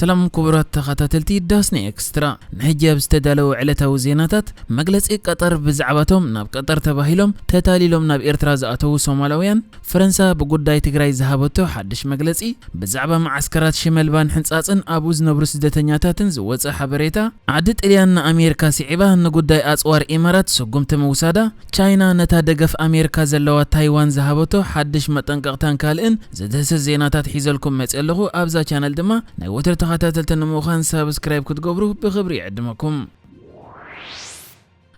ሰላም ክቡራት ተኸታተልቲ ዳስኒ ኤክስትራ፣ ንሕጂ ኣብ ዝተዳለወ ዕለታዊ ዜናታት፣ መግለጺ ቀጠር ብዛዕባቶም ናብ ቀጠር ተባሂሎም ተታሊሎም ናብ ኤርትራ ዝኣተዉ ሶማላውያን፣ ፈረንሳ ብጉዳይ ትግራይ ዝሃበቶ ሓድሽ መግለጺ፣ ብዛዕባ መዓስከራት ሽመልባን ሕንጻጽን ኣብኡ ዝነብሩ ስደተኛታትን ዝወጸ ሓበሬታ፣ ዓዲ ጥልያን ንኣሜሪካ ስዒባ ንጉዳይ ኣጽዋር ኢማራት ስጉምቲ ምውሳዳ፣ ቻይና ነታ ደገፍ ኣሜሪካ ዘለዋ ታይዋን ዝሃበቶ ሓድሽ መጠንቀቕታን ካልእን ዝድህስስ ዜናታት ሒዘልኩም መጽእ ኣለኹ። ኣብዛ ቻነል ድማ ናይ ወትሩ ተኸታተልቲ ንምዃን ሳብስክራይብ ክትገብሩ ብኽብሪ ይዕድመኩም።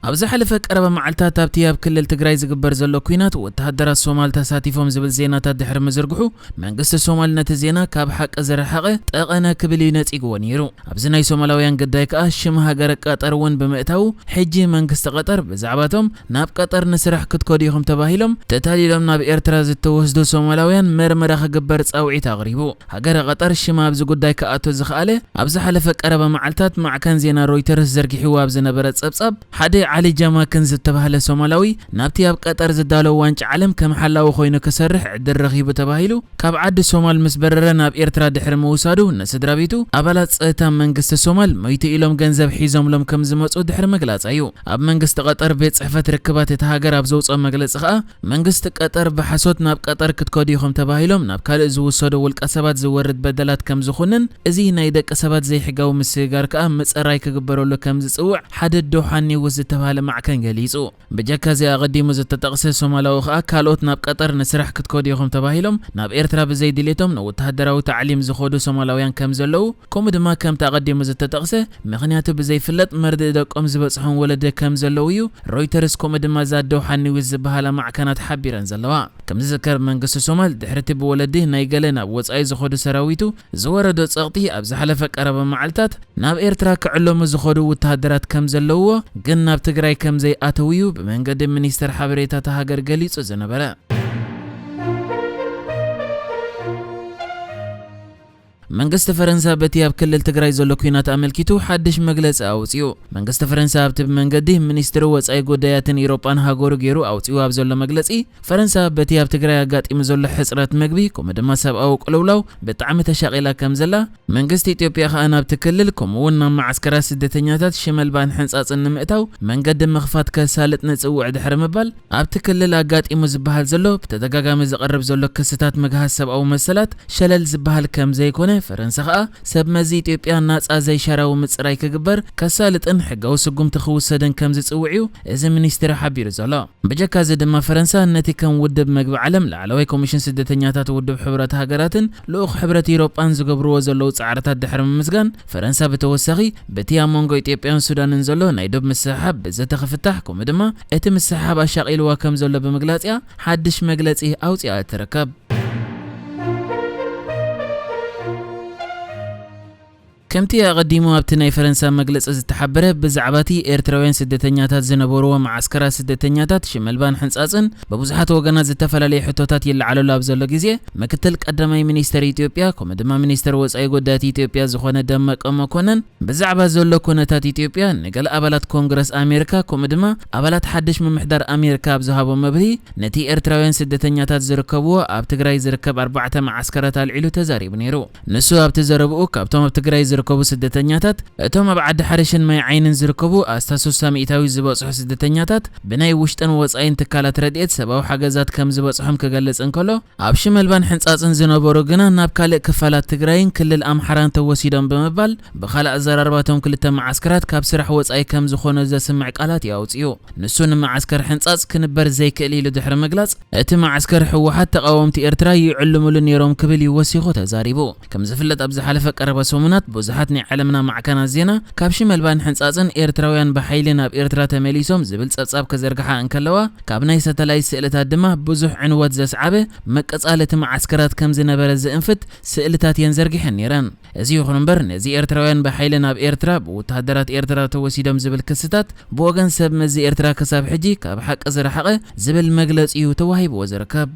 ኣብ ዝሓለፈ ቀረባ መዓልታት ኣብቲ ኣብ ክልል ትግራይ ዝግበር ዘሎ ኲናት ወተሃደራት ሶማል ተሳቲፎም ዝብል ዜናታት ድሕሪ ምዝርግሑ፣ መንግስቲ ሶማል ነቲ ዜና ካብ ሓቂ ዝረሓቐ ጠቐነ ክብል እዩ ነጺግዎ ነይሩ። ኣብዚ ናይ ሶማላውያን ግዳይ ከኣ ሽም ሃገረ ቀጠር እውን ብምእታዉ፣ ሕጂ መንግስቲ ቀጠር ብዛዕባቶም ናብ ቀጠር ንስራሕ ክትከዱ ኢኹም ተባሂሎም ተታሊሎም ናብ ኤርትራ ዝተወስዱ ሶማላውያን መርመራ ክግበር ጻውዒት ኣቕሪቡ። ሃገረ ቀጠር ሽማ ኣብዚ ጉዳይ ክኣቱ ዝኸኣለ፣ ኣብ ዝሓለፈ ቀረባ መዓልታት ማዕከን ዜና ሮይተርስ ዘርጊሕዎ ኣብ ዝነበረ ጸብጻብ፣ ሓደ ዓሊ ጃማክን ዝተባህለ ሶማላዊ ናብቲ ኣብ ቀጠር ዝዳሎ ዋንጫ ዓለም ከም ሓላዊ ኮይኑ ክሰርሕ ዕድል ረኺቡ ተባሂሉ ካብ ዓዲ ሶማል ምስ በረረ ናብ ኤርትራ ድሕሪ ምውሳዱ፣ ንስድራ ቤቱ ኣባላት ጸጥታ መንግስቲ ሶማል ሞይቱ ኢሎም ገንዘብ ሒዞምሎም ከም ዝመጹ ድሕሪ ምግላጻ እዩ። ኣብ መንግስቲ ቀጠር ቤት ጽሕፈት ርክባት እቲ ሃገር ኣብ ዘውጽኦ መግለጺ ከኣ፣ መንግስቲ ቀጠር ብሓሶት ናብ ቀጠር ክትከዱ ኢኹም ተባሂሎም ናብ ካልእ ዝውሰዱ ውልቀ ሰባት ዝወርድ በደላት ከም ዝኹንን፣ እዚ ናይ ደቂ ሰባት ዘይሕጋዊ ምስግጋር ከኣ ምጽራይ ክግበረሉ ከም ዝጽውዕ ሓደ ዶሓ ኒውስ ዝተባህለ ማዕከን ገሊጹ። ብጀካ እዚ ኣቐዲሙ ዝተጠቕሰ ሶማላዊ ከኣ፣ ካልኦት ናብ ቀጠር ንስራሕ ክትከዱ ኢኹም ተባሂሎም ናብ ኤርትራ ብዘይ ድሌቶም ንወተሃደራዊ ታዕሊም ዝኸዱ ሶማላውያን ከም ዘለዉ፣ ከምኡ ድማ ከምቲ ኣቐዲሙ ዝተጠቕሰ ምኽንያቱ ብዘይፍለጥ መርድእ ደቆም ዝበጽሖም ወለዲ ከም ዘለዉ እዩ ሮይተርስ ከምኡ ድማ እዛ ዶሓ ኒውስ ዝበሃላ ማዕከናት ሓቢረን ዘለዋ። ከም ዝዝከር መንግስቲ ሶማል ድሕሪ እቲ ብወለዲ ናይ ገለ ናብ ወጻኢ ዝኸዱ ሰራዊቱ ዝወረዶ ጸቕጢ ኣብ ዝሓለፈ ቀረባ መዓልታት ናብ ኤርትራ ክዕለሙ ዝኸዱ ወተሃደራት ከም ዘለውዎ፣ ግን ናብ ትግራይ ከም ዘይኣተው'ዩ ብመንገዲ ሚኒስተር ሓበሬታ እታ ሃገር ገሊጹ ዝነበረ። መንግስቲ ፈረንሳ በቲ ኣብ ክልል ትግራይ ዘሎ ኲናት ኣመልኪቱ ሓድሽ መግለጺ ኣውጺኡ። መንግስቲ ፈረንሳ ኣብቲ ብመንገዲ ሚኒስትሪ ወጻኢ ጉዳያትን ኢሮጳን ሃገሩ ገይሩ ኣውጺኡ ኣብ ዘሎ መግለጺ፣ ፈረንሳ በቲ ኣብ ትግራይ ኣጋጢሙ ዘሎ ሕጽረት መግቢ፣ ከምኡ ድማ ሰብኣዊ ቅልውላው ብጣዕሚ ተሻቒላ ከም ዘላ፣ መንግስቲ ኢትዮጵያ ከኣ ናብቲ ክልል፣ ከምኡ እውን ናብ መዓስከራት ስደተኛታት ሽመልባን ሕንጻጽን ንምእታው መንገዲ ምኽፋት ከሳልጥ ንጽውዕ ድሕሪ ምባል፣ ኣብቲ ክልል ኣጋጢሙ ዝበሃል ዘሎ ብተደጋጋሚ ዝቐርብ ዘሎ ክስታት ምግሃስ ሰብኣዊ መሰላት ሸለል ዝበሃል ከም ዘይኮነ፣ ፈረንሳ ከኣ ሰብ መዚ ኢትዮጵያ ናጻ ዘይሻራዊ ምጽራይ ክግበር፣ ከሳልጥን ሕጋዊ ስጉምቲ ክውሰድን ከም ዝጽውዕ እዩ እዚ ሚኒስትሪ ሓቢሩ ዘሎ። ብጀካ እዚ ድማ ፈረንሳ ነቲ ከም ውድብ መግቢ ዓለም፣ ላዕለዋይ ኮሚሽን ስደተኛታት ውድብ ሕቡራት ሃገራትን ልኡኽ ሕብረት ኢሮጳን ዝገብርዎ ዘለዉ ጻዕርታት ድሕሪ ምምስጋን፣ ፈረንሳ ብተወሳኺ በቲ ኣብ መንጎ ኢትዮጵያን ሱዳንን ዘሎ ናይ ዶብ ምስሕሓብ ብዘተ ክፍታሕ፣ ከምኡ ድማ እቲ ምስሕሓብ ኣሻቒልዋ ከም ዘሎ ብምግላጽ እያ ሓድሽ መግለጺ ኣውጺኣ እትርከብ። ከምቲ ኣቐዲሙ ኣብቲ ናይ ፈረንሳ መግለጺ ዝተሓበረ፣ ብዛዕባ እቲ ኤርትራውያን ስደተኛታት ዝነበርዎ መዓስከራት ስደተኛታት ሽመልባን ሕንጻጽን ብብዙሓት ወገናት ዝተፈላለየ ሕቶታት ይለዓለሉ ኣብ ዘሎ ግዜ፣ ምክትል ቀዳማይ ሚኒስተር ኢትዮጵያ፣ ከምኡ ድማ ሚኒስተር ወጻኢ ጉዳያት ኢትዮጵያ ዝኾነ ደመቀ መኮነን፣ ብዛዕባ ዘሎ ኩነታት ኢትዮጵያ ንገለ ኣባላት ኮንግረስ ኣሜሪካ፣ ከምኡ ድማ ኣባላት ሓድሽ ምምሕዳር ኣሜሪካ ኣብ ዝሃቦ መብርሂ፣ ነቲ ኤርትራውያን ስደተኛታት ዝርከብዎ ኣብ ትግራይ ዝርከብ ኣርባዕተ መዓስከራት ኣልዒሉ ተዛሪቡ ነይሩ። ንሱ ኣብቲ ዘረብኡ፣ ካብቶም ኣብ ትግራይ ዝርከቡ ስደተኛታት፣ እቶም ኣብ ዓዲ ሓርሽን ማይ ዓይንን ዝርከቡ ኣስታት ስሳ ሚእታዊ ዝበጽሑ ስደተኛታት ብናይ ውሽጥን ወጻኢን ትካላት ረድኤት ሰብኣዊ ሓገዛት ከም ዝበጽሖም ክገልጽ እንከሎ፣ ኣብ ሽመልባን ሕንጻጽን ዝነበሩ ግና ናብ ካልእ ክፋላት ትግራይን ክልል ኣምሓራን ተወሲዶም ብምባል፣ ብኻልእ ኣዘራርባ እቶም ክልተ መዓስከራት ካብ ስራሕ ወጻኢ ከም ዝኾኑ ዘስምዕ ቃላት እዩ ኣውጺኡ። ንሱ ንመዓስከር ሕንጻጽ ክንበር ዘይክእል ኢሉ ድሕሪ ምግላጽ፣ እቲ መዓስከር ህወሓት ተቓወምቲ ኤርትራ ይዕልምሉ ነይሮም ክብል እዩ ወሲኹ ተዛሪቡ። ከም ዝፍለጥ ኣብ ዝሓለፈ ቀረባ ሰሙናት ብዙሓት ናይ ዓለምና ማዕከናት ዜና ካብ ሽመልባን ሕንጻጽን ኤርትራውያን ብሓይሊ ናብ ኤርትራ ተመሊሶም ዝብል ጸብጻብ ክዘርግሓ እንከለዋ፣ ካብ ናይ ሳተላይት ስእልታት ድማ ብዙሕ ዕንወት ዘስዓበ ምቅጻል እቲ መዓስከራት ከም ዝነበረ ዝእንፍት ስእልታት እየን ዘርጊሐን ነይረን። እዚ ይኹን እምበር፣ ነዚ ኤርትራውያን ብሓይሊ ናብ ኤርትራ ብወተሃደራት ኤርትራ ተወሲዶም ዝብል ክስታት ብወገን ሰብ መዚ ኤርትራ ክሳብ ሕጂ ካብ ሓቂ ዝረሓቐ ዝብል መግለጺ እዩ ተዋሂብዎ ዝርከብ።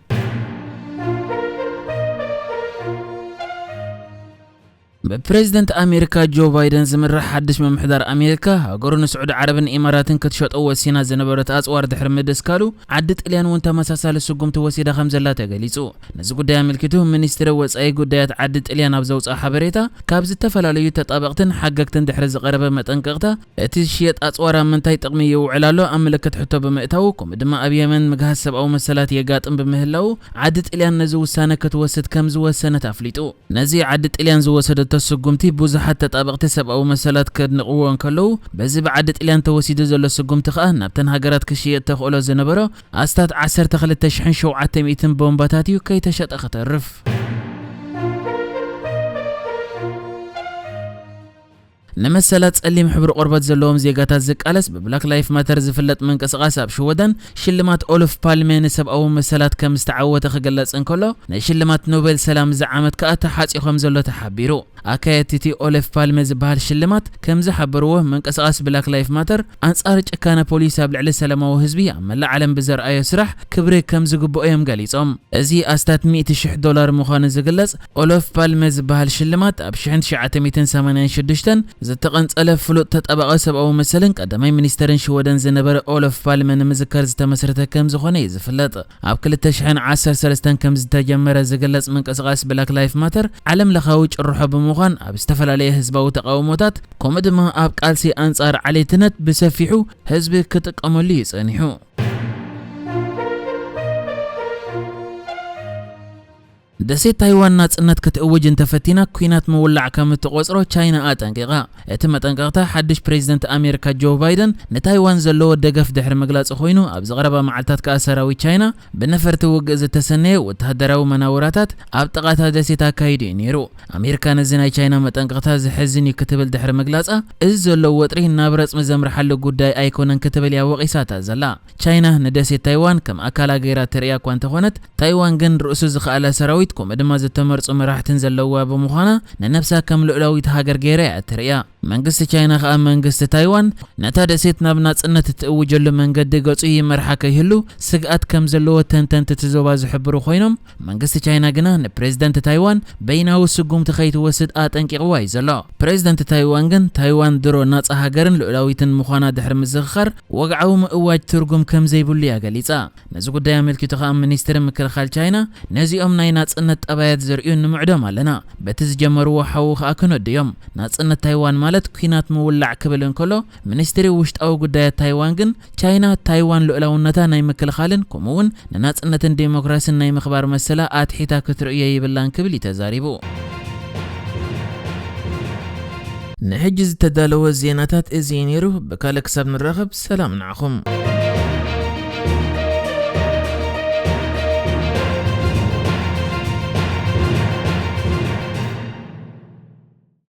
ብፕሬዝደንት ኣሜሪካ ጆ ባይደን ዝምራሕ ሓድሽ ምምሕዳር ኣሜሪካ፣ ሃገሩ ንስዑዲ ዓረብን ኢማራትን ክትሸጦ ወሲና ዝነበረት ኣጽዋር ድሕሪ ምድስካሉ፣ ዓዲ ጥልያን እውን ተመሳሳሊ ስጉምቲ ወሲዳ ከም ዘላ ተገሊጹ። ነዚ ጉዳይ ኣመልኪቱ፣ ሚኒስትሪ ወጻኢ ጉዳያት ዓዲ ጥልያን ኣብ ዘውጽኣ ሓበሬታ፣ ካብ ዝተፈላለዩ ተጣበቕትን ሓገግትን ድሕሪ ዝቐረበ መጠንቀቕታ፣ እቲ ዝሽየጥ ኣጽዋር ኣብ ምንታይ ጥቕሚ ይውዕል ኣሎ ኣብ ምልክት ሕቶ ብምእታዉ፣ ከምኡ ድማ ኣብ የመን ምግሃስ ሰብኣዊ መሰላት የጋጥም ብምህላዉ፣ ዓዲ ጥልያን ነዚ ውሳነ ክትወስድ ከም ዝወሰነት ኣፍሊጡ። ነዚ ዓዲ ጥልያን ዝወሰደቶ ስጉምቲ ብዙሓት ተጣበቕቲ ሰብኣዊ መሰላት ከድንቕዎ እንከለዉ፣ በዚ ብዓዲ ጥልያን ተወሲዱ ዘሎ ስጉምቲ ከኣ ናብተን ሃገራት ክሽየጥ ተኽእሎ ዝነበሮ ኣስታት ዓሰርተ ክልተ ሽሕን ሸውዓተ ሚእትን ቦምባታት እዩ ከይተሸጠ ክተርፍ። ንመሰላት ጸሊም ሕብሪ ቆርበት ዘለዎም ዜጋታት ዝቃለስ ብብላክ ላይፍ ማተር ዝፍለጥ ምንቅስቓስ ኣብ ሽወደን ሽልማት ኦሎፍ ፓልመ ንሰብኣዊ መሰላት ከም ዝተዓወተ ክግለጽ እንከሎ፣ ናይ ሽልማት ኖቤል ሰላም እዚ ዓመት ከኣ ተሓጽዩ ከም ዘሎ ተሓቢሩ። ኣካየድቲ እቲ ኦሎፍ ፓልመ ዝበሃል ሽልማት ከም ዝሓበርዎ፣ ምንቅስቓስ ብላክ ላይፍ ማተር ኣንጻር ጭካነ ፖሊስ ኣብ ልዕሊ ሰላማዊ ህዝቢ ኣብ መላእ ዓለም ብዘርኣዮ ስራሕ ክብሪ ከም ዝግብኦ እዮም ገሊጾም። እዚ ኣስታት ሚእቲ ሽሕ ዶላር ምዃኑ ዝግለጽ ኦሎፍ ፓልመ ዝበሃል ሽልማት፣ ኣብ ሽሕን ትሽዓተ ሚእትን ሰማንያን ሽዱሽተን ዝተቐንጸለ ፍሉጥ ተጣባቒ ሰብኣዊ መሰልን ቀዳማይ ሚኒስተርን ሽወደን ዝነበረ ኦሎፍ ፓልመ ንምዝካር ዝተመስረተ ከም ዝኾነ እዩ ዝፍለጥ። ኣብ ክልተ ሽሕን ዓሰርተ ሰለስተን ከም ዝተጀመረ ዝግለጽ ምንቅስቓስ ብላክ ላይፍ ማተር፣ ዓለም ለኻዊ ጭርሖ ብምዃን፣ ኣብ ዝተፈላለየ ህዝባዊ ተቓውሞታት፣ ከምኡ ድማ ኣብ ቃልሲ ኣንጻር ዓሌትነት ብሰፊሑ ህዝቢ ክጥቀመሉ እዩ ጸኒሑ። ደሴት ታይዋን ናጽነት ክትእውጅ እንተፈቲና፣ ኲናት ምውላዕ ከም እትቖጽሮ ቻይና ኣጠንቂቓ። እቲ መጠንቀቕታ፣ ሓድሽ ፕሬዝደንት ኣሜሪካ ጆ ባይደን ንታይዋን ዘለዎ ደገፍ ድሕሪ ምግላጹ ኮይኑ፣ ኣብዚ ቀረባ መዓልታት ከኣ ሰራዊት ቻይና ብነፈርቲ ውግእ ዝተሰነየ ወተሃደራዊ መናውራታት ኣብ ጥቓ እታ ደሴት ኣካይዱ እዩ ነይሩ። ኣሜሪካ ነዚ ናይ ቻይና መጠንቀቕታ ዘሕዝን እዩ ክትብል ድሕሪ ምግላጻ፣ እዚ ዘሎ ወጥሪ ናብ ረጽሚ ዘምርሓሉ ጉዳይ ኣይኮነን ክትብል እያ ወቒሳታ ዘላ። ቻይና ንደሴት ታይዋን ከም ኣካላ ገይራ ትርእያ እኳ እንተኾነት፣ ታይዋን ግን ርእሱ ዝኸኣለ ሰራዊት፣ ከምኡ ድማ ዝተመርጹ መራሕትን ዘለዋ ብምዃና፣ ንነብሳ ከም ልኡላዊት ሃገር ገይራ እያ ትርእያ። መንግስቲ ቻይና ከኣ መንግስቲ ታይዋን ነታ ደሴት ናብ ናጽነት እትእውጀሉ መንገዲ ገጹ ይመርሓ ከይህሉ ስግኣት ከም ዘለዎ ተንተንቲ እቲ ዞባ ዝሕብሩ ኮይኖም፣ መንግስቲ ቻይና ግና ንፕሬዝደንት ታይዋን በይናዊ ስጉምቲ ከይትወስድ ኣጠንቂቕዋ እዩ ዘሎ። ፕሬዝደንት ታይዋን ግን ታይዋን ድሮ ናጻ ሃገርን ልኡላዊትን ምዃና ድሕሪ ምዝኽኻር ወግዓዊ ምእዋጅ ትርጉም ከም ዘይብሉ እያ ገሊጻ። ነዚ ጉዳይ ኣመልኪቱ ከኣ ሚኒስትሪ ምክልኻል ቻይና፣ ነዚኦም ናይ ናጽነት ጠባያት ዘርእዩ ንምዕዶም ኣለና። በቲ ዝጀመርዎ ሓዊ ከኣ ክነዱ እዮም። ናጽነት ታይዋን ማለት ኲናት ምውላዕ ክብል እንከሎ፣ ሚኒስትሪ ውሽጣዊ ጉዳያት ታይዋን ግን ቻይና ታይዋን ልኡላውነታ ናይ ምክልኻልን ከምኡ'ውን ንናጽነትን ዴሞክራስን ናይ ምኽባር መሰላ ኣትሒታ ክትርእዮ የብላን ክብል እዩ ተዛሪቡ። ንሕጂ ዝተዳለወ ዜናታት እዚ እዩ ነይሩ። ብካልእ ክሳብ ንራኸብ ሰላም ንዓኹም።